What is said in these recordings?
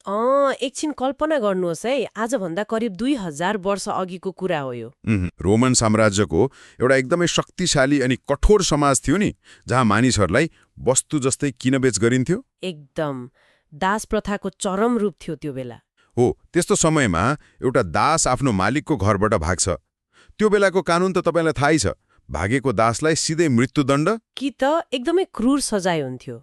एकछिन कल्पना गर्नुहोस् है, आजभन्दा करिब 2000 वर्ष अघिको कुरा हो यो। रोमन साम्राज्यको एउटा एकदमै शक्तिशाली अनि कठोर समाज थियो नि, जहाँ मानिसहरूलाई वस्तु जस्तै किनबेच गरिन्थ्यो। एकदम दास प्रथाको चरम रूप थियो त्यो बेला। हो, त्यस्तो समयमा एउटा दास आफ्नो मालिकको घरबाट भाग्छ। त्यो बेलाको कानून त तपाईँलाई थाहै छ, भागेको दासलाई सिधै मृत्युदण्ड कि त एकदमै क्रूर सजाय हुन्थ्यो।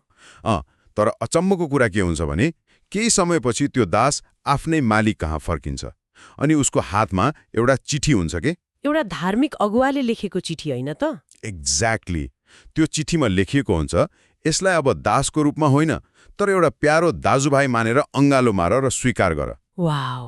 तर अचम्मको कुरा के हुन्छ भने केही समयपछि त्यो दास आफ्नै मालिक कहाँ फर्किन्छ अनि उसको हातमा एउटा चिठी हुन्छ के, एउटा धार्मिक अगुवाले लेखेको चिठी होइन त? एक्ज्याक्टली। त्यो चिठीमा लेखिएको हुन्छ, यसलाई अब दासको रूपमा होइन तर एउटा प्यारो दाजुभाइ मानेर अङ्गालो मार र स्वीकार गर। वाउ,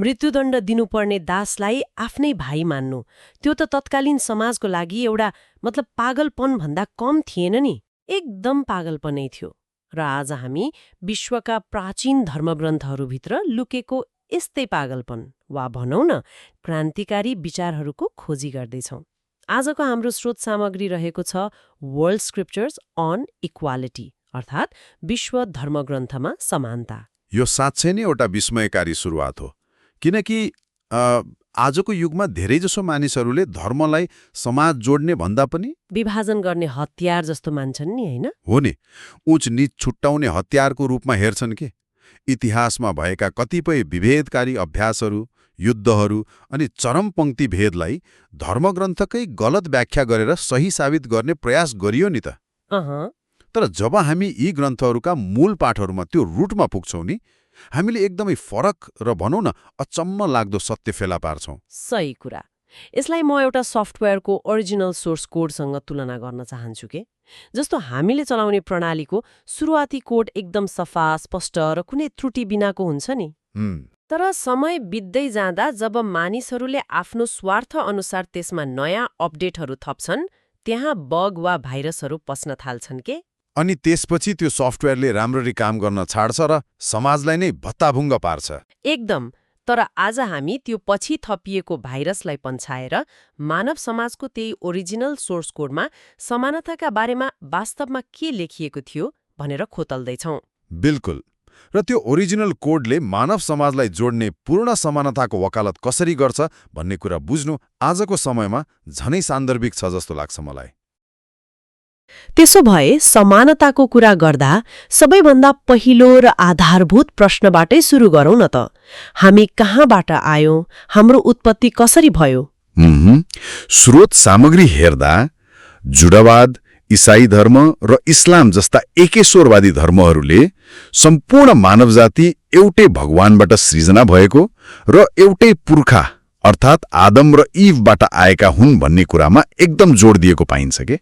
मृत्युदण्ड दिनुपर्ने दासलाई आफ्नै भाइ मान्नु, त्यो त तत्कालीन समाजको लागि एउटा पागलपन भन्दा कम थिएन नि, एकदम पागलपनै थियो। र आज हामी विश्वका प्राचीन धर्मग्रन्थहरूभित्र लुकेको यस्तै पागलपन वा भनौँ न क्रान्तिकारी विचारहरूको खोजी गर्दैछौँ। आजको हाम्रो स्रोत सामग्री रहेको छ वर्ल्ड स्क्रिप्चर्स अन इक्वालिटी, अर्थात् विश्व धर्मग्रन्थमा समानता। यो साँच्चै नै एउटा विस्मयकारी सुरुवात हो, किनकि आजको युगमा धेरैजसो मानिसहरूले धर्मलाई समाज जोड्ने भन्दा पनि विभाजन गर्ने हतियार जस्तो मान्छन् नि, होइन? हो नि, उच नीच छुट्टाउने हतियारको रूपमा हेर्छन् के। इतिहासमा भएका कतिपय विभेदकारी अभ्यासहरू, युद्धहरू अनि चरमपङ्क्ति भेदलाई धर्मग्रन्थकै गलत व्याख्या गरेर सही साबित गर्ने प्रयास गरियो नि त। तर जब हामी यी ग्रन्थहरूका मूल पाठहरूमा, त्यो रुटमा पुग्छौँ नि, हामीले एकदमै फरक र भनौँ न अचम्म लाग्दो सत्य फेला पार्छौँ। सही कुरा। यसलाई म एउटा सफ्टवेयरको ओरिजिनल सोर्स कोडसँग तुलना गर्न चाहन्छु के। जस्तो हामीले चलाउने प्रणालीको सुरुवाती कोड एकदम सफा, स्पष्ट र कुनै त्रुटि बिनाको हुन्छ नि। तर समय बित्दै जाँदा जब मानिसहरूले आफ्नो स्वार्थ अनुसार त्यसमा नयाँ अपडेटहरू थप्छन्, त्यहाँ बग वा भाइरसहरू पस्न थाल्छन् के। अनि त्यसपछि त्यो सफ्टवेयरले राम्ररी काम गर्न छाड्छ र समाजलाई नै भत्ताभुङ्ग पार्छ। एकदम। तर आज हामी त्यो पछि थपिएको भाइरसलाई पन्छाएर मानव समाजको त्यही ओरिजिनल सोर्स कोडमा समानताका बारेमा वास्तवमा के लेखिएको थियो भनेर खोतल्दैछौँ। बिल्कुल। र त्यो ओरिजिनल कोडले मानव समाजलाई जोड्ने पूर्ण समानताको वकालत कसरी गर्छ भन्ने कुरा बुझ्नु आजको समयमा झनै सान्दर्भिक छ जस्तो लाग्छ मलाई। त्यसो भए समानताको कुरा गर्दा सबैभन्दा पहिलो र आधारभूत प्रश्नबाटै सुरु गरौँ न त। हामी कहाँबाट आयौं? हाम्रो उत्पत्ति कसरी भयो? स्रोत सामग्री हेर्दा जुडावाद, इसाई धर्म र इस्लाम जस्ता एकेश्वरवादी धर्महरूले सम्पूर्ण मानवजाति एउटै भगवानबाट सृजना भएको र एउटै पुर्खा अर्थात् आदम र इभबाट आएका हुन् भन्ने कुरामा एकदम जोड दिएको पाइन्छ के।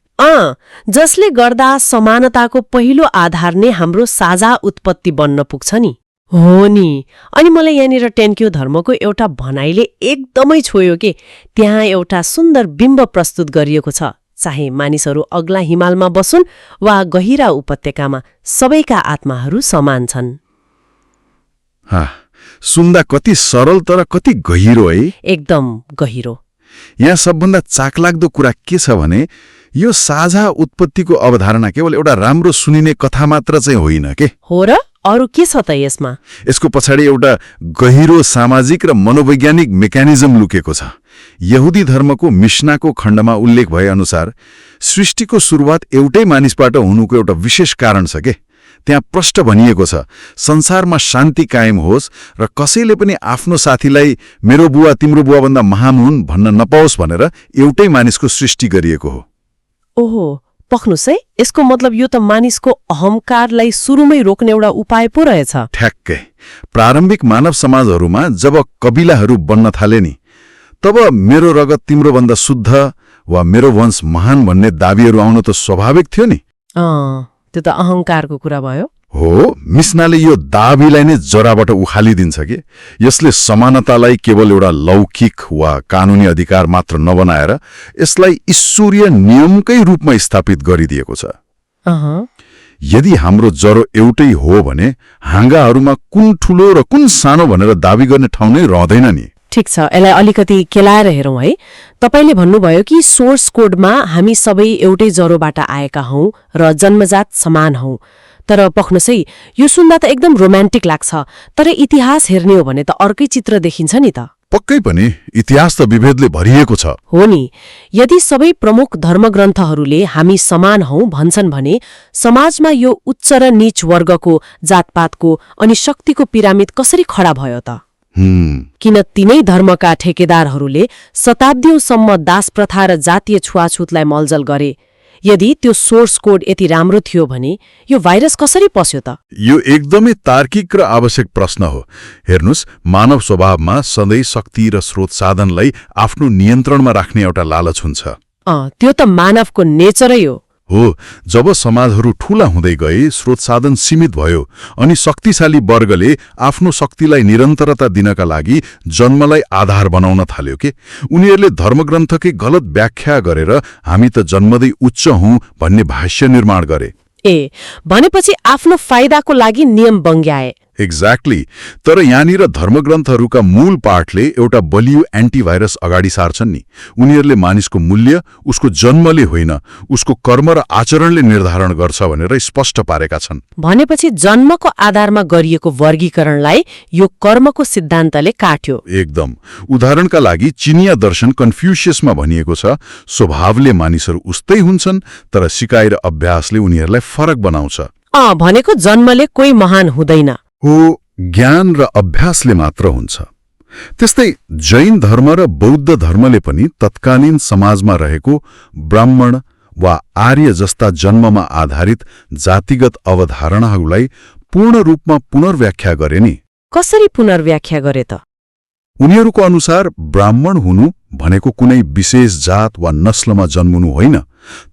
जसले गर्दा समानताको पहिलो आधार नै हाम्रो साझा उत्पत्ति बन्न पुग्छ नि। हो नि। अनि मलाई यहाँनिर टेन्क्यु धर्मको एउटा भनाइले एकदमै छोयो के। त्यहाँ एउटा सुन्दर बिम्ब प्रस्तुत गरिएको छ। चाहे मानिसहरू अग्ला हिमालमा बसुन् वा गहिरा उपत्यकामा, सबैका आत्माहरू समान छन्। सुन्दा कति सरल तर कति गहिरो है। एकदम गहिरो। यहाँ सबभन्दा चाखलाग्दो कुरा के छ भने यो साझा उत्पत्तिको अवधारणा केवल एउटा राम्रो सुनिने कथा मात्र चाहिँ होइन के। हो र अरू के छ त यसमा? यसको पछाडि एउटा गहिरो सामाजिक र मनोवैज्ञानिक मेकानिजम लुकेको छ। यहुदी धर्मको मिशनाको खण्डमा उल्लेख भए अनुसार सृष्टिको सुरुवात एउटै मानिसबाट हुनुको एउटा विशेष कारण छ के। त्यहाँ प्रष्ट भनिएको छ, संसारमा शान्ति कायम होस् र कसैले पनि आफ्नो साथीलाई मेरो बुवा तिम्रो बुवाभन्दा महान हुन् भन्न नपाओस् भनेर एउटै मानिसको सृष्टि गरिएको हो। ओहो, पख्नुस् है, यसको मतलब यो त मानिसको अहंकारलाई सुरुमै रोक्ने एउटा उपाय पो रहेछ। ठ्याक्कै। प्रारम्भिक मानव समाजहरूमा जब कबिलाहरू बन्न थाले नि, तब मेरो रगत तिम्रो भन्दा शुद्ध वा मेरो वंश महान भन्ने दावीहरू आउन त स्वाभाविक थियो नि। त्यो त अहंकारको कुरा भयो। हो, मिशनाले यो दाबीलाई नै जराबाट उखालिदिन्छ कि। यसले समानतालाई केवल एउटा लौकिक वा कानूनी अधिकार मात्र नबनाएर यसलाई ईश्वरीय नियमकै रूपमा स्थापित गरिदिएको छ। यदि हाम्रो जरो एउटै हो भने हाँगाहरूमा कुन ठूलो र कुन सानो भनेर दाबी गर्ने ठाउँ नै रहँदैन नि। ठिक छ, यसलाई अलिकति केलाएर हेरौँ है। तपाईले भन्नुभयो कि सोर्स कोडमा हामी सबै एउटै जरोबाट आएका हौं र जन्मजात समान हौं। तर पख्नुहोस् है, यो सुन्दा त एकदम रोमान्टिक लाग्छ, तर इतिहास हेर्ने हो भने त अर्कै चित्र देखिन्छ नि त। पक्कै पनि इतिहास त विभेदले भरिएको छ। हो नि, यदि सबै प्रमुख धर्मग्रन्थहरूले हामी समान हौं भन्छन् भने समाजमा यो उच्च र नीच वर्गको, जातपातको अनि शक्तिको पिरामिड कसरी खडा भयो त? किन तिनै धर्मका ठेकेदारहरूले शताब्दीौंसम्म दास प्रथा र जातीय छुवाछुतलाई मलजल गरे? यदि त्यो सोर्स कोड यति राम्रो थियो भने यो भाइरस कसरी पस्यो त? यो एकदमै तार्किक र आवश्यक प्रश्न हो। हेर्नुस्, मानव स्वभावमा सधैँ शक्ति र स्रोत साधनलाई आफ्नो नियन्त्रणमा राख्ने एउटा लालच हुन्छ। त्यो त मानवको नेचरै हो। जब समाजहरू ठूला हुँदै गए, स्रोत साधन सीमित भयो अनि शक्तिशाली वर्गले आफ्नो शक्तिलाई निरन्तरता दिनका लागि जन्मलाई आधार बनाउन थाल्यो के उनीहरूले धर्मग्रन्थकै गलत व्याख्या गरेर हामी त जन्मदै उच्च हौं भन्ने भाष्य निर्माण गरे। भनेपछि आफ्नो फाइदाको लागि नियम बङ्ग्याए। एक्ज्याक्टली। तर यहाँनिर धर्मग्रन्थहरूका मूल पाठले एउटा बलियो एन्टिभाइरस अगाडि सार्छन् नि। उनीहरूले मानिसको मूल्य उसको जन्मले होइन, उसको कर्म र आचरणले निर्धारण गर्छ भनेर स्पष्ट पारेका छन्। भनेपछि जन्मको आधारमा गरिएको वर्गीकरणलाई यो कर्मको सिद्धान्तले काट्यो। एकदम। उदाहरणका लागि चिनिया दर्शन कन्फ्युसियसमा भनिएको छ, स्वभावले मानिसहरू उस्तै हुन्छन्, तर सिकाइ र अभ्यासले उनीहरूलाई फरक बनाउँछ। भनेको जन्मले कोही महान हुँदैन, ज्ञान र अभ्यासले मात्र हुन्छ। त्यस्तै जैन धर्म र बौद्ध धर्मले पनि तत्कालीन समाजमा रहेको ब्राह्मण वा आर्य जस्ता जन्ममा आधारित जातिगत अवधारणाहरूलाई पूर्ण रूपमा पुनर्व्याख्या गरे नि। कसरी पुनर्व्याख्या गरे त? उनीहरूको अनुसार ब्राह्मण हुनु भनेको कुनै विशेष जात वा नस्लमा जन्मनु होइन,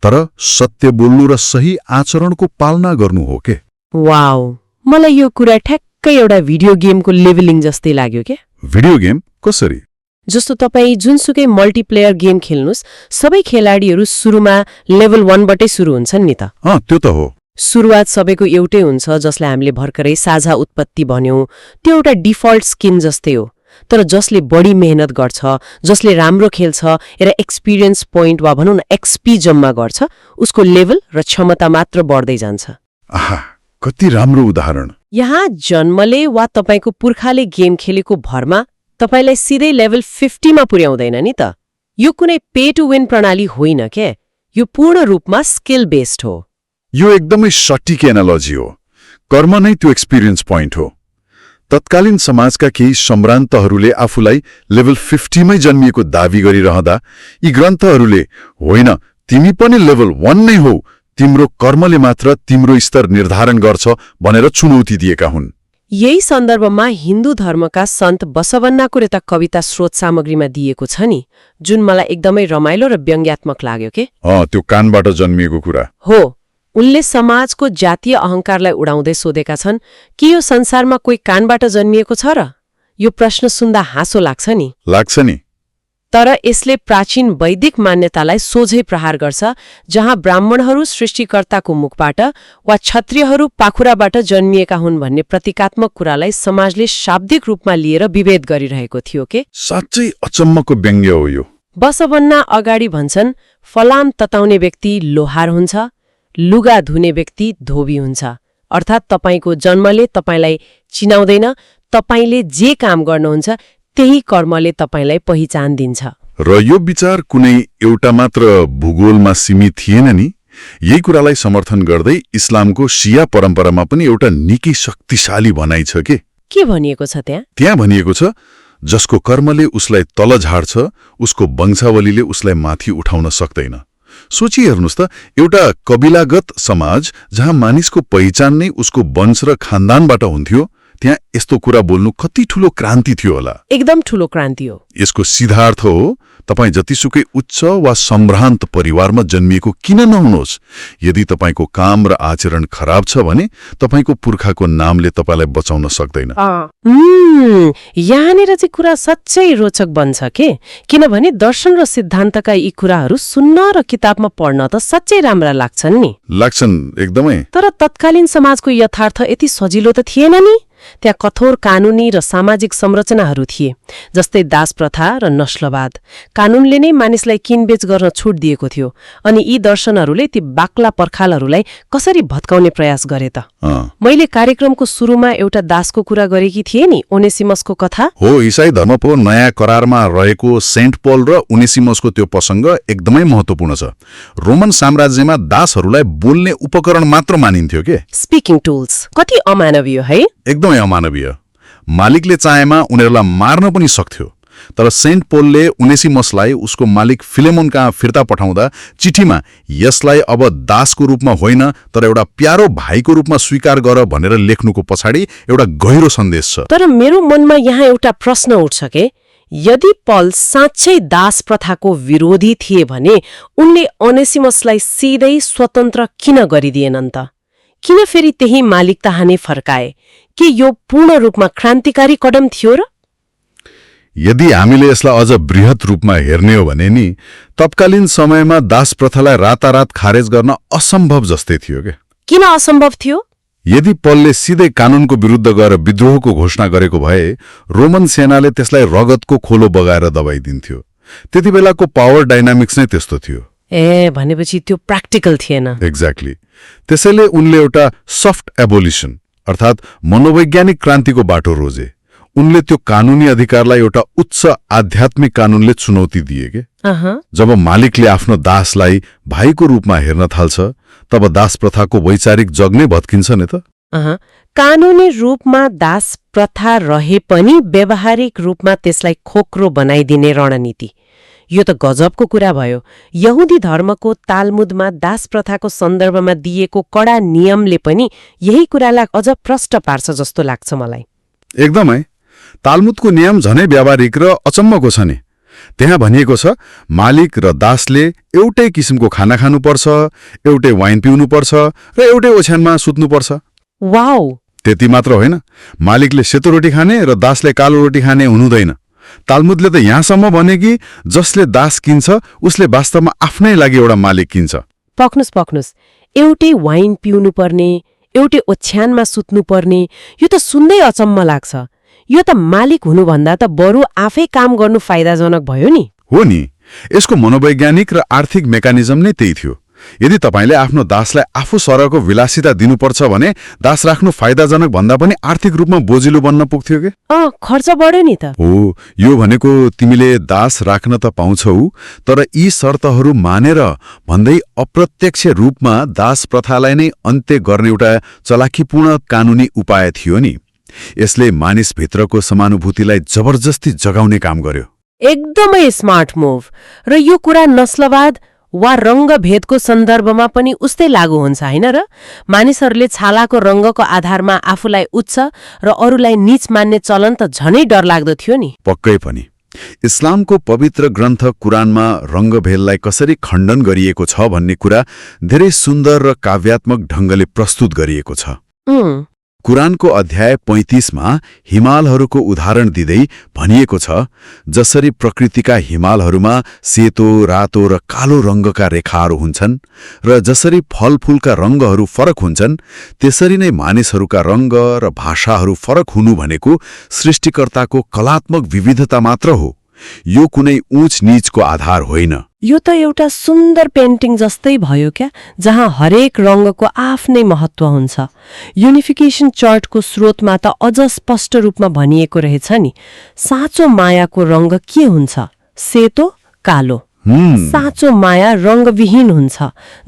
तर सत्य बोल्नु र सही आचरणको पालना गर्नु हो के। वाउ, मलाई यो कुरा ठ्याक्कै एउटा भिडियो गेमको लेभलिङ जस्तै लाग्यो के। भिडियो गेम कसरी? जस्तो तपाईँ जुनसुकै मल्टिप्लेयर गेम खेल्नुस्, सबै खेलाडीहरू सुरुमा लेभल 1 बाटै सुरु हुन्छन् नि त। त्यो त हो। सुरुवात सबैको एउटै हुन्छ, जसलाई हामीले भर्खरै साझा उत्पत्ति भन्यौं। त्यो एउटा डिफल्ट स्किन जस्तै हो। तर जसले बढी मेहनत गर्छ, जसले राम्रो खेल्छ र एक्सपिरियन्स पोइन्ट वा भनौँ न एक्सपी जम्मा गर्छ, उसको लेभल र क्षमता मात्र बढ्दै जान्छ। कति राम्रो उदाहरण। यहाँ जन्मले वा तपाईँको पुर्खाले गेम खेलेको भरमा तपाईँलाई सिधै लेभल 50 मा पुर्याउँदैन नि त। यो कुनै पे टु विन प्रणाली होइन के, यो पूर्ण रूपमा स्किल बेस्ड हो। यो एकदमै सटिक एनालोजी हो। कर्म नै त्यो एक्सपिरियन्स पोइन्ट हो। तत्कालीन समाजका केही सम्भ्रान्तहरूले आफूलाई लेभल 50 मै जन्मिएको दावी गरिरहँदा यी ग्रन्थहरूले होइन, तिमी पनि लेभल 1 नै हौ, तिम्रो कर्मले मात्र तिम्रो स्तर निर्धारण गर्छ भनेर चुनौती दिएका हुन्। यही सन्दर्भमा हिन्दू धर्मका सन्त बसवन्नाको एउटा कविता स्रोत सामग्रीमा दिएको छ नि, जुन मलाई एकदमै रमाइलो र व्यङ्ग्यात्मक लाग्यो के। त्यो कानबाट जन्मिएको कुरा हो। उनले समाजको जातीय अहंकारलाई उडाउँदै सोधेका छन् कि यो संसारमा कोही कानबाट जन्मिएको छ र? यो प्रश्न सुन्दा हाँसो लाग्छ नि। तर यसले प्राचीन वैदिक मान्यतालाई सोझै प्रहार गर्छ, जहाँ ब्राह्मणहरू सृष्टिकर्ताको मुखबाट वा क्षत्रियहरू पाखुराबाट जन्मिएका हुन् भन्ने प्रतीकात्मक कुरालाई समाजले शाब्दिक रूपमा लिएर विभेद गरिरहेको थियो के। साँच्चै अचम्मको व्यङ्ग्य हो यो। बसवन्ना अगाडि भन्छन्, फलाम तताउने व्यक्ति लोहार हुन्छ, लुगा धुने व्यक्ति धोबी हुन्छ। अर्थात् तपाईँको जन्मले तपाईँलाई चिनाउँदैन, तपाईँले जे काम गर्नुहुन्छ त्यही कर्मले तपाईँलाई पहिचान दिन्छ। र यो विचार कुनै एउटा मात्र भूगोलमा सीमित थिएन नि। यही कुरालाई समर्थन गर्दै इस्लामको शिया परम्परामा पनि एउटा निकै शक्तिशाली भनाइ छ के भनिएको छ त्यहाँ? त्यहाँ भनिएको छ, जसको कर्मले उसलाई तल झार्छ, उसको वंशावलीले उसलाई माथि उठाउन सक्दैन। सोचिहेर्नुहोस् त, एउटा कबिलागत समाज जहाँ मानिसको पहिचान नै उसको वंश र खानदानबाट हुन्थ्यो, त्यहाँ यस्तो कुरा बोल्नु कति ठूलो क्रान्ति थियो होला। एकदम ठूलो क्रान्ति हो। यसको सीधा अर्थ हो, तपाईँ जतिसुकै उच्च वा सम्भ्रान्त परिवारमा जन्मिएको किन नहुनुहोस्, यदि तपाईँको काम र आचरण खराब छ भने तपाईँको पुर्खाको नामले तपाईँलाई बचाउन सक्दैन। यहाँनिर चाहिँ कुरा सच्चै रोचक बन्छ के, किनभने दर्शन र सिद्धान्तका यी कुराहरू सुन्न र किताबमा पढ्न त सच्चै राम्रा लाग्छन् नि। लाग्छन् एकदमै। तर तत्कालीन समाजको यथार्थ यति सजिलो त थिएन नि। त्यहाँ कठोर कानूनी र सामाजिक संरचनाहरू थिए, जस्तै दास प्रथा र नस्लवाद। कानूनले नै मानिसलाई किनबेच गर्न छुट दिएको थियो, अनि यी दर्शनहरूले ती बाक्ला पर्खालहरूलाई कसरी भत्काउने प्रयास गरे त? मैले कार्यक्रमको सुरुमा एउटा दासको कुरा गरेकी थिएँ नि, ओनेसिमसको कथा। हो, ईसाई धर्मको नयाँ करारमा रहेको सेन्ट पोल र ओनेसिमसको त्यो प्रसङ्ग एकदमै महत्त्वपूर्ण छ। रोमन साम्राज्यमा दासहरूलाई बोल्ने उपकरण मात्र मानिन्थ्यो के? Speaking tools. कति अमानवीय है? एकदमै अमानवीय। मालिकले चाहेमा उनीहरूलाई मार्न पनि सक्थ्यो। तर सेन्ट पोलले ओनेसिमसलाई उसको मालिक फिलेमोन कहाँ फिर्ता पठाउँदा चिठीमा यसलाई अब दासको रूपमा होइन तर एउटा प्यारो भाइको रूपमा स्वीकार गर भनेर लेख्नुको पछाडि एउटा गहिरो सन्देश छ। तर मेरो मनमा यहाँ एउटा प्रश्न उठ्छ के, यदि पल साँच्चै दास प्रथाको विरोधी थिए भने उनले ओनेसिमसलाई सिधै स्वतन्त्र किन गरिदिएनन् त? किन फेरि त्यही मालिक ताहाने फर्काए? के यो पूर्ण रूपमा क्रान्तिकारी कदम थियो र? यदि हामीले यसलाई अझ बृहत रूपमा हेर्ने हो भने नि तत्कालीन समयमा दास प्रथालाई रातारात खारेज गर्न असम्भव जस्तै थियो के? किन असम्भव थियो? यदि पलले सिधै कानूनको विरुद्ध गएर विद्रोहको घोषणा गरेको भए रोमन सेनाले त्यसलाई रगतको खोलो बगाएर दबाइदिन्थ्यो। त्यति बेलाको पावर डाइनामिक्स नै त्यस्तो थियो। भनेपछि त्यो प्र्याक्टिकल थिएन। एक्ज्याक्टली। त्यसैले उनले एउटा सफ्ट एबोलिसन अर्थात् मनोवैज्ञानिक क्रान्तिको बाटो रोजे। उनले त्यो कानूनी अधिकारलाई एउटा उच्च आध्यात्मिक कानूनले चुनौती दिए के? जब मालिकले आफ्नो दासलाई भाइको रूपमा हेर्न थाल्छ तब दास प्रथाको वैचारिक जग नै भत्किन्छ नि त। कानूनी रूपमा दास प्रथा रहे पनि व्यावहारिक रूपमा त्यसलाई खोक्रो बनाइदिने रणनीति, यो त गजबको कुरा भयो। यहुदी धर्मको तालमुदमा दास प्रथाको सन्दर्भमा दिएको कडा नियमले पनि यही कुरालाई अझ प्रष्ट पार्छ जस्तो लाग्छ मलाई। एकदमै। तालमुदको नियम झनै व्यावहारिक र अचम्मको छ नि। त्यहाँ भनिएको छ मालिक र दासले एउटै किसिमको खाना खानुपर्छ, एउटै वाइन पिउनुपर्छ र एउटै ओछ्यानमा सुत्नुपर्छ। वाउ! त्यति मात्र होइन, मालिकले सेतो रोटी खाने र दासले कालो रोटी खाने हुनुहुँदैन। तालमुदले त यहाँसम्म भने कि जसले दास किन्छ उसले वास्तवमा आफ्नै लागि एउटा मालिक किन्छ। पक्नुस्, एउटै वाइन पिउनुपर्ने, एउटै ओछ्यानमा सुत्नुपर्ने, यो त सुन्दै अचम्म लाग्छ। यो त मालिक हुनुभन्दा त बरु आफै काम गर्नु फाइदाजनक भयो नि। हो नि, यसको मनोवैज्ञानिक र आर्थिक मेकानिजम नै त्यही थियो। यदि तपाईले आफ्नो दासलाई आफू सरहको विलासिता दिनुपर्छ भने दास राख्नु फाइदाजनक भन्दा पनि आर्थिक रूपमा बोजिलो बन्न पुग्थ्यो के? खर्च बढ्यो नि त। हो, यो भनेको तिमीले दास राख्न त पाउँछौ तर यी शर्तहरू मानेर भन्दै अप्रत्यक्ष रूपमा दास प्रथालाई नै अन्त्य गर्ने एउटा चलाखीपूर्ण कानूनी उपाय थियो नि। यसले मानिसभित्रको समानुभूतिलाई जबरजस्ती जगाउने काम गर्यो। एकदमै स्मार्ट मुभ। र यो कुरा नस्लवाद वा रङ्गभेदको सन्दर्भमा पनि उस्तै लागू हुन्छ होइन र? मानिसहरूले छालाको रङ्गको आधारमा आफूलाई उच्च र अरूलाई नीच मान्ने चलन त झनै डरलाग्दो थियो नि। पक्कै पनि। इस्लामको पवित्र ग्रन्थ कुरानमा रङ्गभेदलाई कसरी खण्डन गरिएको छ भन्ने कुरा धेरै सुन्दर र काव्यात्मक ढङ्गले प्रस्तुत गरिएको छ। कुरानको अध्याय 35मा हिमालहरूको उदाहरण दिँदै भनिएको छ जसरी प्रकृतिका हिमालहरूमा सेतो, रातो र कालो रङ्गका रेखाहरू हुन्छन् र जसरी फलफूलका रङ्गहरू फरक हुन्छन् त्यसरी नै मानिसहरूका रङ्ग र भाषाहरू फरक हुनु भनेको सृष्टिकर्ताको कलात्मक विविधता मात्र हो। यो कुनै उच नीचको आधार होइन। यो त एउटा सुन्दर पेन्टिङ जस्तै भयो क्या, जहाँ हरेक रङ्गको आफ्नै महत्त्व हुन्छ। युनिफिकेसन चार्टको स्रोतमा त अझ स्पष्ट रूपमा भनिएको रहेछ नि, साँचो मायाको रङ्ग के हुन्छ? सेतो, कालो। साँचो माया रङ्गविहीन हुन्छ।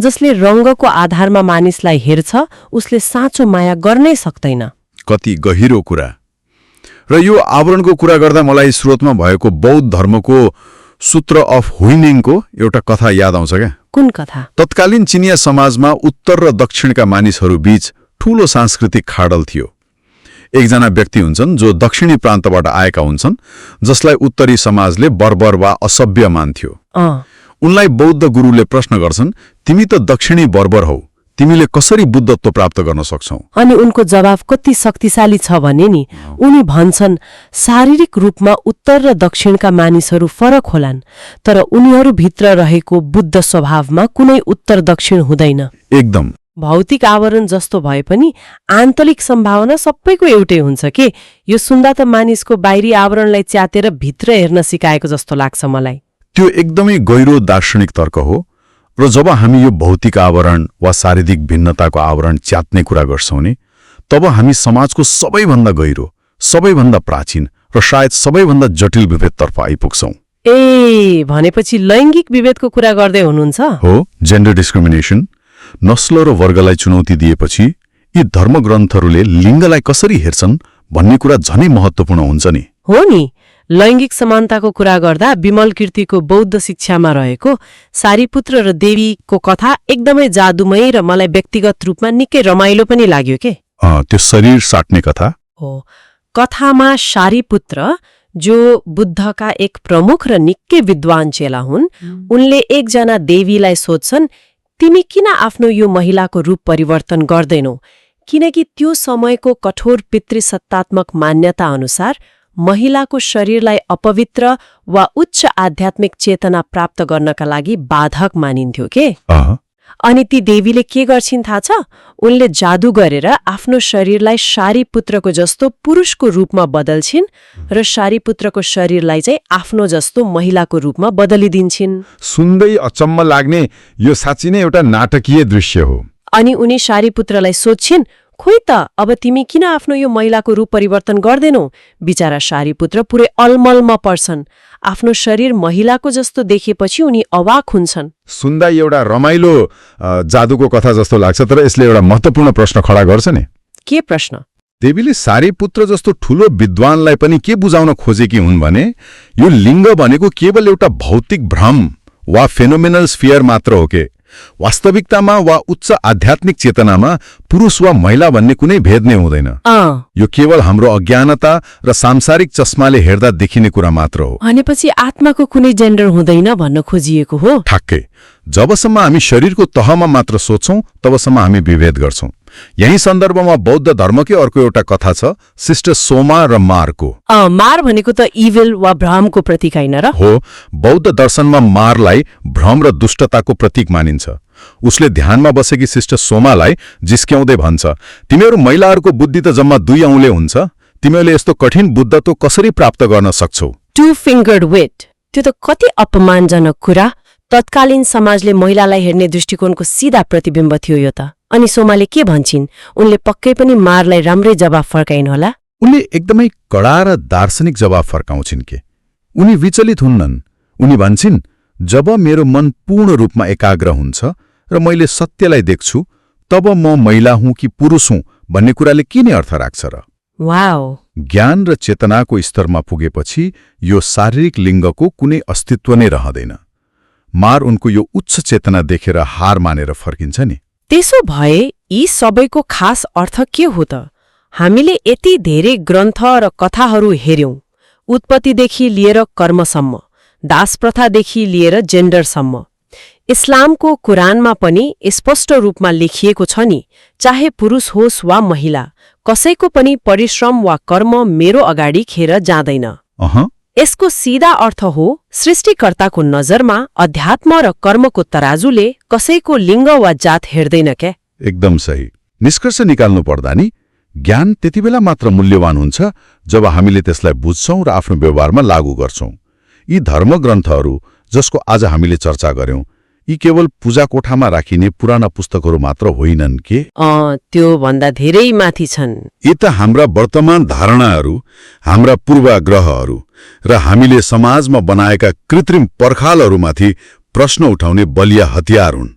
जसले रङ्गको आधारमा मानिसलाई हेर्छ उसले साँचो माया गर्नै सक्दैन। कति गहिरो कुरा। र यो आवरणको कुरा गर्दा मलाई स्रोतमा भएको बौद्ध धर्मको सूत्र अफ हुइनिङको एउटा कथा याद आउँछ क्या। कुन कथा? तत्कालीन चिनिया समाजमा उत्तर र दक्षिणका मानिसहरू बीच ठूलो सांस्कृतिक खाडल थियो। एकजना व्यक्ति हुन्छन् जो दक्षिणी प्रान्तबाट आएका हुन्छन् जसलाई उत्तरी समाजले बर्बर वा असभ्य मान्थ्यो। उनलाई बौद्ध गुरुले प्रश्न गर्छन्, तिमी त दक्षिणी बर्बर हौ, तिमीले कसरी बुद्धत्व प्राप्त गर्न सक्छौ? अनि उनको जवाफ कति शक्तिशाली छ भने नि, उनी भन्छन् शारीरिक रूपमा उत्तर र दक्षिणका मानिसहरू फरक होलान् तर उनीहरूभित्र रहेको बुद्ध स्वभावमा कुनै उत्तर दक्षिण हुँदैन। एकदम। भौतिक आवरण जस्तो भए पनि आन्तरिक सम्भावना सबैको एउटै हुन्छ के? यो सुन्दा त मानिसको बाहिरी आवरणलाई च्यातेर भित्र हेर्न सिकाएको जस्तो लाग्छ मलाई। त्यो एकदमै गहिरो दार्शनिक तर्क हो र जब हामी यो भौतिक आवरण वा शारीरिक भिन्नताको आवरण च्यात्ने कुरा गर्छौं नि, तब हामी समाजको सबैभन्दा गहिरो, सबैभन्दा प्राचीन र सायद सबैभन्दा जटिल विभेदतर्फ आइपुग्छौं। ए भनेपछि लैङ्गिक विभेदको कुरा गर्दै हुनुहुन्छ? हो, जेन्डर डिस्क्रिमिनेसन। नस्ल र वर्गलाई चुनौती दिएपछि यी धर्मग्रन्थहरूले लिङ्गलाई कसरी हेर्छन् भन्ने कुरा झनै महत्त्वपूर्ण हुन्छ नि। हो नि, लैङ्गिक समानताको कुरा गर्दा विमल कीर्तिको बौद्ध शिक्षामा रहेको सारीपुत्र र देवीको कथा एकदमै जादुमय र मलाई व्यक्तिगत रूपमा निकै रमाइलो पनि लाग्यो के? त्यो शरीर साट्ने कथा हो। कथामा सारीपुत्र जो बुद्धका एक प्रमुख र निकै विद्वान चेला हुन्, उनले एकजना देवीलाई सोध्छन्, तिमी किन आफ्नो यो महिलाको रूप परिवर्तन गर्दैनौ? किनकि त्यो समयको कठोर पितृसत्तात्मक मान्यता अनुसार महिलाको शरीरलाई अपवित्र वा उच्च आध्यात्मिक चेतना प्राप्त गर्नका लागि बाधक मानिन्थ्यो के? अनि ती देवीले के गर्छिन् थाहा छ? उनले जादु गरेर आफ्नो शरीरलाई सारीपुत्रको जस्तो पुरुषको रूपमा बदल्छिन् र सारीपुत्रको शरीरलाई चाहिँ आफ्नो जस्तो महिलाको रूपमा बदलिदिन्छिन्। सुन्दै अचम्म लाग्ने यो साँच्चै नै एउटा नाटकीय दृश्य हो। अनि उनी सारीपुत्रलाई सोध्छिन्, खोइ त अब तिमी किन आफ्नो यो महिलाको रूप परिवर्तन गर्दैनौ? बिचारा सारीपुत्र पुरै अलमलमा पर्छन्। आफ्नो शरीर महिलाको जस्तो देखेपछि उनी अवाक हुन्छन्। सुन्दा एउटा रमाइलो जादुको कथा जस्तो लाग्छ, तर यसले एउटा महत्त्वपूर्ण प्रश्न खडा गर्छ नि। के प्रश्न? देवीले सारीपुत्र जस्तो ठूलो विद्वानलाई पनि के बुझाउन खोजेकी हुन् भने यो लिङ्ग भनेको केवल एउटा भौतिक भ्रम वा फेनोमेनल स्फियर मात्र हो के? वास्तविकतामा वा उच्च आध्यात्मिक चेतनामा पुरुष वा महिला भन्ने कुनै भेद नै हुँदैन। यो केवल हाम्रो अज्ञानता र सांसारिक चस्माले हेर्दा देखिने कुरा मात्र हो। भनेपछि आत्माको कुनै जेन्डर हुँदैन भन्न खोजिएको हो? ठ्याक्कै। जबसम्म हामी शरीरको तहमा मात्र सोच्छौं तबसम्म हामी विभेद गर्छौं। यही सन्दर्भमा बौद्ध धर्मकै अर्को एउटा कथा छ, सिस्टर सोमा र मारको। मार भनेको त इभिल वा भ्रमको प्रतीक हैन र? हो, बौद्ध दर्शनमा मारलाई भ्रम र दुष्टताको प्रतीक मानिन्छ। उसले ध्यानमा बसेकी सिस्टर सोमालाई जिस्क्याउँदै भन्छ, तिमीहरू महिलाहरूको बुद्धि त जम्मा 2 औँले हुन्छ, तिमीहरूले यस्तो कठिन बुद्धत्व कसरी प्राप्त गर्न सक्छौ? 2 फिंगर्ड विट। त्यो त कति अपमानजनक कुरा। तत्कालीन समाजले महिलालाई हेर्ने दृष्टिकोणको सिधा प्रतिबिम्ब थियो यो त। अनि सोमाले के भन्छिन्? उनले पक्कै पनि मारलाई राम्रै जवाफ फर्काइन् होला। उनले एकदमै कडा र दार्शनिक जवाफ फर्काउँछिन् के? उनी विचलित हुन्नन्। उनी भन्छिन्, जब मेरो मन पूर्ण रूपमा एकाग्र हुन्छ र मैले सत्यलाई देख्छु, तब म महिला हुँ कि पुरुष हुँ भन्ने कुराले के नै अर्थ राख्छ र? वाओ! ज्ञान र चेतनाको स्तरमा पुगेपछि यो शारीरिक लिङ्गको कुनै अस्तित्व नै रहँदैन। मार उनको यो उच्च चेतना देखेर हार मानेर फर्किन्छ नि। त्यसो भए यी सबैको खास अर्थ के हो त? हामीले यति धेरै ग्रन्थ र कथाहरू हेर्यौं, उत्पत्तिदेखि लिएर कर्मसम्म, दास प्रथादेखि लिएर जेन्डरसम्म। इस्लामको कुरानमा पनि स्पष्ट रूपमा लेखिएको छ नि, चाहे पुरुष होस् वा महिला, कसैको पनि परिश्रम वा कर्म मेरो अगाडि खेर जाँदैन। यसको सीधा अर्थ हो, सृष्टिकर्ताको नजरमा अध्यात्म र कर्मको तराजुले कसैको लिङ्ग वा जात हेर्दैन क्या? एकदम सही। निष्कर्ष निकाल्नु पर्दा नि, ज्ञान त्यति बेला मात्र मूल्यवान हुन्छ जब हामीले त्यसलाई बुझ्छौं र आफ्नो व्यवहारमा लागू गर्छौं। यी धर्मग्रन्थहरू जसको आज हामीले चर्चा गर्यौं, यी केवल पूजा कोठामा राखिने पुराना पुस्तकहरू मात्र होइनन् के? त्यो भन्दा धेरै माथि छन्। यी त हाम्रा वर्तमान धारणाहरू, हाम्रा पूर्वाग्रहहरू र हामीले समाजमा बनाएका कृत्रिम पर्खालहरूमाथि प्रश्न उठाउने बलिया हतियार हुन्।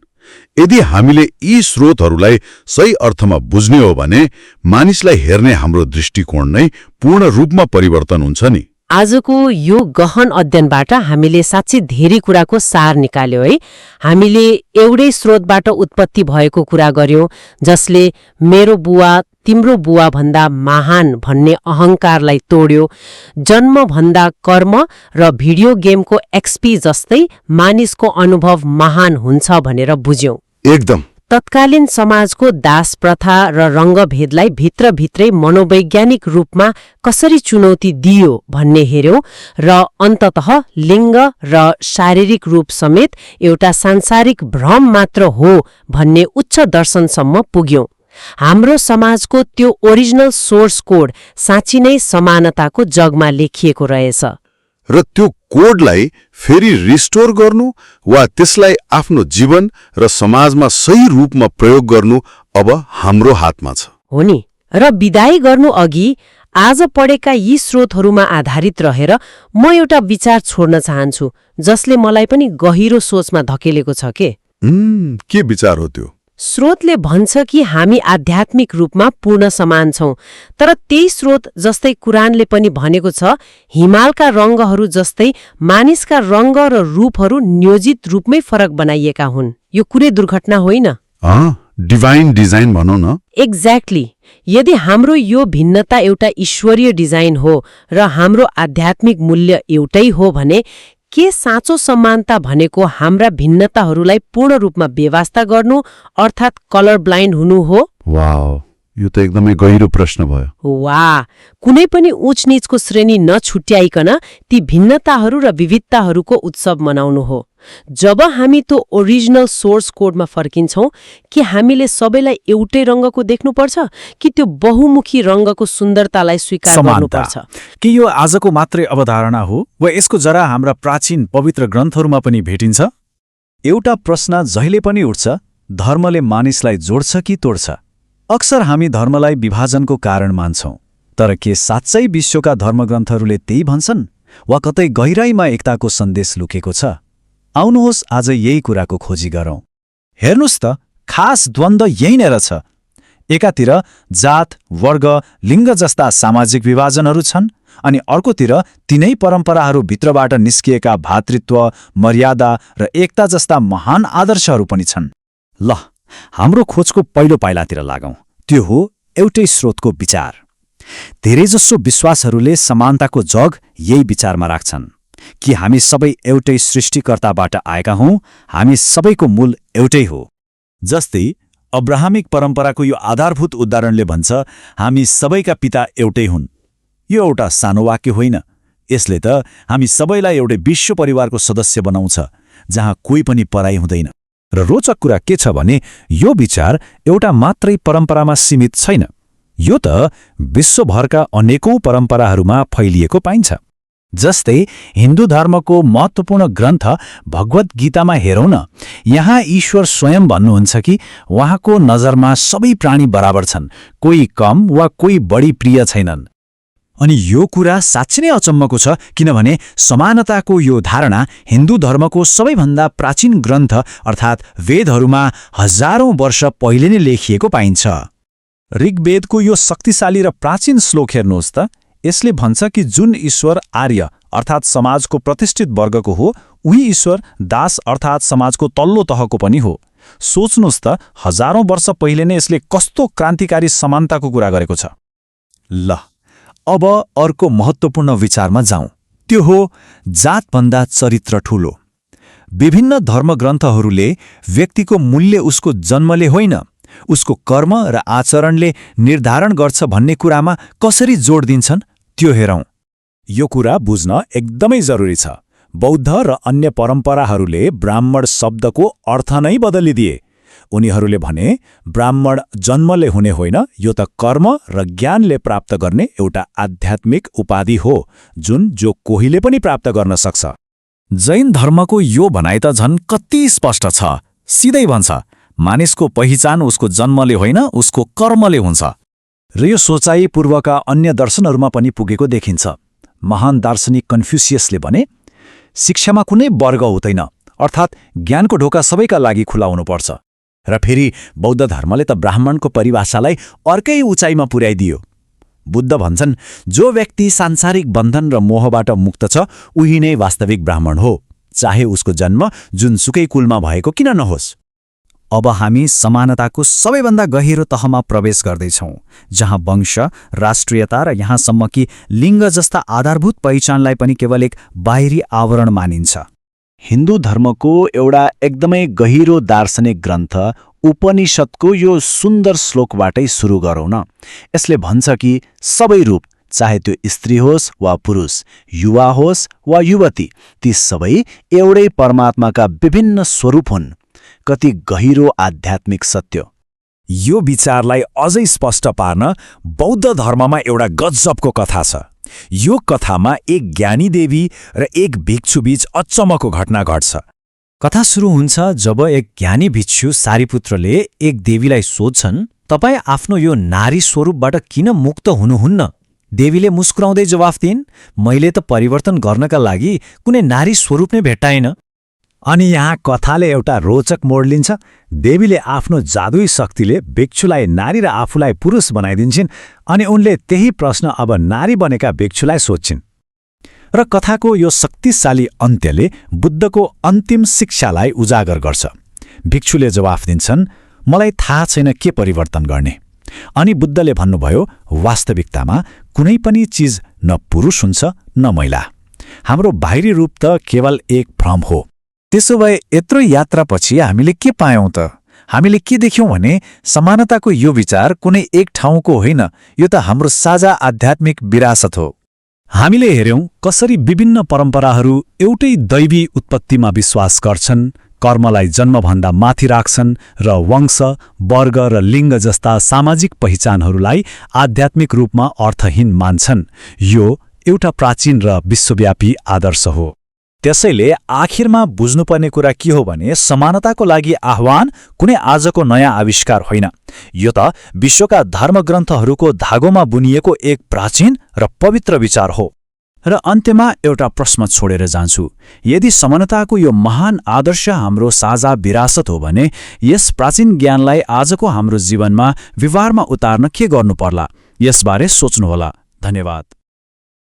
यदि हामीले यी स्रोतहरूलाई सही अर्थमा बुझ्ने हो भने मानिसलाई हेर्ने हाम्रो दृष्टिकोण नै पूर्ण रूपमा परिवर्तन हुन्छ नि। आजको यो गहन अध्ययनबाट हामीले साँच्चै धेरै कुराको सार निकाल्यो है। हामीले एउटै स्रोतबाट उत्पत्ति भएको कुरा गर्यौं, जसले मेरो बुवा तिम्रो बुवा भन्दा महान भन्ने अहंकारलाई तोड्यो। जन्म भन्दा कर्म र भिडियो गेमको एक्सपी जस्तै मानिसको अनुभव महान हुन्छ भनेर बुझ्यौं। एकदम। तत्कालीन समाजको दास प्रथा र रङ्गभेदलाई भित्रभित्रै मनोवैज्ञानिक रूपमा कसरी चुनौती दियो भन्ने हेर्यौं र अन्ततः लिङ्ग र शारीरिक रूप समेत एउटा सांसारिक भ्रम मात्र हो भन्ने उच्च दर्शनसम्म पुग्यौं। हाम्रो समाजको त्यो ओरिजिनल सोर्स कोड साँच्ची नै समानताको जगमा लेखिएको रहेछ र त्यो कोडलाई फेरि रिस्टोर गर्नु वा त्यसलाई आफ्नो जीवन र समाजमा सही रूपमा प्रयोग गर्नु अब हाम्रो हातमा छ। हो नि। र विदाई गर्नु अघि आज पढेका यी स्रोतहरूमा आधारित रहेर म एउटा विचार छोड्न चाहन्छु जसले मलाई पनि गहिरो सोचमा धकेलेको छ के विचार हो त्यो? स्रोतले भन्छ कि हामी आध्यात्मिक रूपमा पूर्ण समान छौं, तर त्यही स्रोत जस्तै कुरानले पनि भनेको छ हिमालका रङ्गहरू जस्तै मानिसका रङ्ग र रूपहरू नियोजित रूपमै फरक बनाइएका हुन्। यो कुनै दुर्घटना होइन। डिभाइन डिजाइन भनौँ न। एक्ज्याक्टली। यदि हाम्रो यो भिन्नता एउटा ईश्वरीय डिजाइन हो र हाम्रो आध्यात्मिक मूल्य एउटै हो भने के साँचो समानता भनेको हाम्रा भिन्नताहरूलाई पूर्ण रूपमा बेवास्ता गर्नु अर्थात् कलर ब्लाइन्ड हुनु हो? वाउ, यो त एकदमै गहिरो प्रश्न भयो। वाह, कुनै पनि उच नीचको श्रेणी नछुट्याइकन ती भिन्नताहरू र विविधताहरूको उत्सव मनाउनु हो। जब हामी त्यो ओरिजिनल सोर्स कोडमा फर्किन्छौं कि हामीले सबैलाई एउटै रङ्गको देख्नुपर्छ कि त्यो बहुमुखी रङ्गको सुन्दरतालाई स्वीकार गर्नुपर्छ? कि यो आजको मात्रै अवधारणा हो वा यसको जरा हाम्रा प्राचीन पवित्र ग्रन्थहरूमा पनि भेटिन्छ? एउटा प्रश्न जहिले पनि उठ्छ, धर्मले मानिसलाई जोड्छ कि तोड्छ? अक्सर हामी धर्मलाई विभाजनको कारण मान्छौं, तर के साँच्चै विश्वका धर्मग्रन्थहरूले त्यही भन्छन् वा कतै गहिराईमा एकताको सन्देश लुकेको छ? आउनुहोस् आज यही कुराको खोजी गरौं। हेर्नुस् त, खास द्वन्द्व यही नै रहेछ। एकातिर जात, वर्ग, लिङ्ग जस्ता सामाजिक विभाजनहरू छन् अनि अर्कोतिर तिनै परम्पराहरू भित्रबाट निस्किएका भातृत्व, मर्यादा र एकता जस्ता महान आदर्शहरू पनि छन्। ल, हाम्रो खोजको पहिलो पाइलातिर लागौं। त्यो हो एउटै स्रोतको विचार। धेरैजसो विश्वासहरूले समानताको जग यही विचारमा राख्छन् कि हामी सबै एउटै सृष्टिकर्ताबाट आएका हौं, हामी सबैको मूल एउटै हो। जस्तै अब्राहमिक परम्पराको यो आधारभूत उदाहरणले भन्छ, हामी सबैका पिता एउटै हुन्। यो एउटा सानो वाक्य होइन, यसले त हामी सबैलाई एउटै विश्व परिवारको सदस्य बनाउँछ जहाँ कोही पनि पराई हुँदैन। र रोचक कुरा के छ भने यो विचार एउटा मात्रै परम्परामा सीमित छैन, यो त विश्वभरका अनेकौं परम्पराहरूमा फैलिएको पाइन्छ। जस्तै हिन्दू धर्मको महत्त्वपूर्ण ग्रन्थ भगवत गीतामा हेरौं न, यहाँ ईश्वर स्वयं भन्नुहुन्छ कि उहाँको नजरमा सबै प्राणी बराबर छन्, कोही कम वा कोही बढी प्रिय छैनन्। अनि यो कुरा साँच्चै नै अचम्मको छ किनभने समानताको यो धारणा हिन्दू धर्मको सबैभन्दा प्राचीन ग्रन्थ अर्थात् वेदहरूमा हजारौं वर्ष पहिले नै लेखिएको पाइन्छ। ऋग्वेदको यो शक्तिशाली र प्राचीन श्लोक हेर्नुहोस् त, यसले भन्छ कि जुन ईश्वर आर्य अर्थात् समाजको प्रतिष्ठित वर्गको हो, उही ईश्वर दास अर्थात् समाजको तल्लो तहको पनि हो। सोच्नुहोस् त, हजारौं वर्ष पहिले नै यसले कस्तो क्रान्तिकारी समानताको कुरा गरेको छ। ल, अब अर्को महत्त्वपूर्ण विचारमा जाउँ। त्यो हो जातभन्दा चरित्र ठूलो। विभिन्न धर्मग्रन्थहरूले व्यक्तिको मूल्य उसको जन्मले होइन, उसको कर्म र आचरणले निर्धारण गर्छ भन्ने कुरामा कसरी जोड दिन्छन् त्यो हेरौं। यो कुरा बुझ्न एकदमै जरुरी छ। बौद्ध र अन्य परम्पराहरूले ब्राह्मण शब्दको अर्थ नै बदलिदिए। उनीहरूले भने ब्राह्मण जन्मले हुने होइन, यो त कर्म र ज्ञानले प्राप्त गर्ने एउटा आध्यात्मिक उपाधि हो जुन जो कोहीले पनि प्राप्त गर्न सक्छ। जैन धर्मको यो भनाइ त झन् कति स्पष्ट छ। सिधै भन्छ मानिसको पहिचान उसको जन्मले होइन, उसको कर्मले हुन्छ। र यो सोचाइ पूर्वका अन्य दर्शनहरूमा पनि पुगेको देखिन्छ। महान दार्शनिक कन्फ्युसियसले भने शिक्षामा कुनै वर्ग हुँदैन, अर्थात् ज्ञानको ढोका सबैका लागि खुला हुनुपर्छ। र फेरि बौद्ध धर्मले त ब्राह्मणको परिभाषालाई अर्कै उचाइमा पुर्याइदियो। बुद्ध भन्छन् जो व्यक्ति सांसारिक बन्धन र मोहबाट मुक्त छ उही नै वास्तविक ब्राह्मण हो, चाहे उसको जन्म जुनसुकै कुलमा भएको किन नहोस्। अब हामी समानताको सबैभन्दा गहिरो तहमा प्रवेश गर्दैछौं, जहाँ वंश, राष्ट्रियता र यहाँसम्म कि लिङ्ग जस्ता आधारभूत पहिचानलाई पनि केवल एक बाहिरी आवरण मानिन्छ। हिन्दू धर्मको एउटा एकदमै गहिरो दार्शनिक ग्रन्थ उपनिषदको यो सुन्दर श्लोकबाटै सुरु गरौँ न। यसले भन्छ कि सबै रूप, चाहे त्यो स्त्री होस् वा पुरुष, युवा होस् वा युवती, ती सबै एउटै परमात्माका विभिन्न स्वरूप हुन्। कति गहिरो आध्यात्मिक सत्य। यो विचारलाई अझै स्पष्ट पार्न बौद्ध धर्ममा एउटा गजबको कथा छ। यो कथामा एक ज्ञानी देवी र एक भिक्षुबीच अचम्मको घटना घट्छ। कथा सुरु हुन्छ जब एक ज्ञानी भिक्षु सारीपुत्रले एक देवीलाई सोध्छन्, तपाईँ आफ्नो यो नारी स्वरूपबाट किन मुक्त हुनुहुन्न? देवीले मुस्कुराउँदै जवाफ दिइन्, मैले त परिवर्तन गर्नका लागि कुनै नारी स्वरूप नै भेट्टाइन। अनि यहाँ कथाले एउटा रोचक मोड लिन्छ। देवीले आफ्नो जादुई शक्तिले भिक्षुलाई नारी र आफूलाई पुरुष बनाइदिन्छन् अनि उनले त्यही प्रश्न अब नारी बनेका भिक्षुलाई सोध्छिन्। र कथाको यो शक्तिशाली अन्त्यले बुद्धको अन्तिम शिक्षालाई उजागर गर्छ। भिक्षुले जवाफ दिन्छन्, मलाई थाहा छैन के परिवर्तन गर्ने। अनि बुद्धले भन्नुभयो, वास्तविकतामा कुनै पनि चिज न पुरुष हुन्छ न महिला। हाम्रो बाहिरी रूप त केवल एक भ्रम हो। त्यसो भए यत्रो यात्रापछि हामीले के पायौं त? हामीले के देख्यौं भने समानताको यो विचार कुनै एक ठाउँको होइन, यो त हाम्रो साझा आध्यात्मिक विरासत हो। हामीले हेर्यौं कसरी विभिन्न परम्पराहरू एउटै दैवी उत्पत्तिमा विश्वास गर्छन्, कर्मलाई जन्मभन्दा माथि राख्छन् र वंश, वर्ग र लिङ्ग जस्ता सामाजिक पहिचानहरूलाई आध्यात्मिक रूपमा अर्थहीन मान्छन्। यो एउटा प्राचीन र विश्वव्यापी आदर्श हो। त्यसैले आखिरमा बुझ्नुपर्ने कुरा के हो भने समानताको लागि आह्वान कुनै आजको नयाँ आविष्कार होइन। यो त विश्वका धर्मग्रन्थहरूको धागोमा बुनिएको एक प्राचीन र पवित्र विचार हो। र अन्त्यमा एउटा प्रश्न छोडेर जान्छु, यदि समानताको यो महान आदर्श हाम्रो साझा विरासत हो भने यस प्राचीन ज्ञानलाई आजको हाम्रो जीवनमा व्यवहारमा उतार्न के गर्नुपर्ला? यसबारे सोच्नुहोला। धन्यवाद।